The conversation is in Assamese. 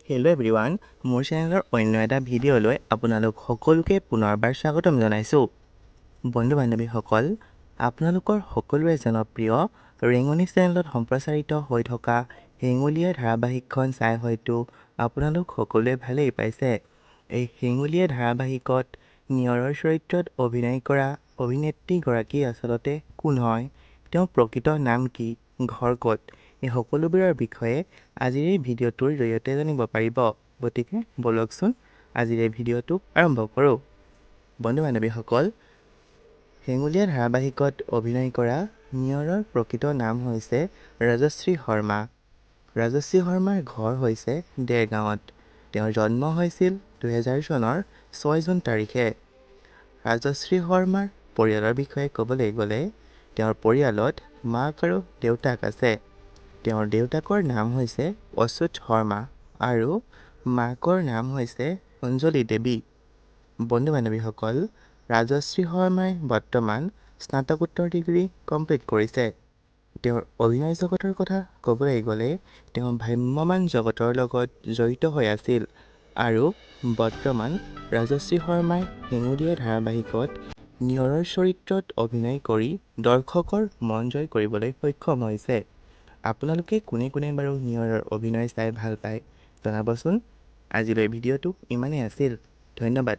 হেল্ল' এভৰিৱান, মোৰ চেনেলৰ অন্য এটা ভিডিঅ'লৈ আপোনালোক সকলোকে পুনৰবাৰ স্বাগতম জনাইছোঁ। বন্ধু বান্ধৱীসকল, আপোনালোকৰ সকলোৰে জনপ্ৰিয় ৰেঙনি চেনেলত সম্প্ৰচাৰিত হৈ থকা হেঙুলীয়া ধাৰাবাহিকখন চাই হয়তো আপোনালোক সকলোৱে ভালেই পাইছে। এই হেঙুলীয়া ধাৰাবাহিকত নিয়ৰৰ চৰিত্ৰত অভিনয় কৰা অভিনেত্ৰীগৰাকী আচলতে কোন হয়, তেওঁৰ প্ৰকৃত নাম কি, ঘৰ ক'ত, এই সকলোবোৰৰ বিষয়ে আজিৰ এই ভিডিঅ'টোৰ জৰিয়তে জানিব পাৰিব। গতিকে ব'লকচোন আজিৰ এই ভিডিঅ'টো আৰম্ভ কৰোঁ। বন্ধু বান্ধৱীসকল, হেঙুলীয়া ধাৰাবাহিকত অভিনয় কৰা নিয়ৰৰ প্ৰকৃত নাম হৈছে ৰাজশ্ৰী শৰ্মা। ৰাজশ্ৰী শৰ্মাৰ ঘৰ হৈছে দেৰগাঁৱত। তেওঁৰ জন্ম হৈছিল 2000 চনৰ 6 জুন তাৰিখে। ৰাজশ্ৰী শৰ্মাৰ পৰিয়ালৰ বিষয়ে ক'বলৈ গ'লে তেওঁৰ পৰিয়ালত মাক আৰু দেউতাক আছে। তেওঁৰ দেউতাকৰ নাম হৈছে অচ্যুত শৰ্মা আৰু মাকৰ নাম হৈছে অঞ্জলি দেৱী। বন্ধু বান্ধৱীসকল, ৰাজশ্ৰী শৰ্মাই বৰ্তমান স্নাতকোত্তৰ ডিগ্ৰী কমপ্লিট কৰিছে। তেওঁৰ অভিনয় জগতৰ কথা ক'বলৈ গ'লে তেওঁ ভ্ৰাম্যমাণ জগতৰ লগত জড়িত হৈ আছিল আৰু বৰ্তমান ৰাজশ্ৰী শৰ্মাই হেঙুলীয়া ধাৰাবাহিকত নিয়ৰৰ চৰিত্ৰত অভিনয় কৰি দৰ্শকৰ মন জয় কৰিবলৈ সক্ষম হৈছে। আপোনালোকে কোনে কোনে বাৰু নিয়ৰৰ অভিনয় চাই ভাল পায় জনাবচোন। আজিলৈ ভিডিঅ'টো ইমানেই আছিল, ধন্যবাদ।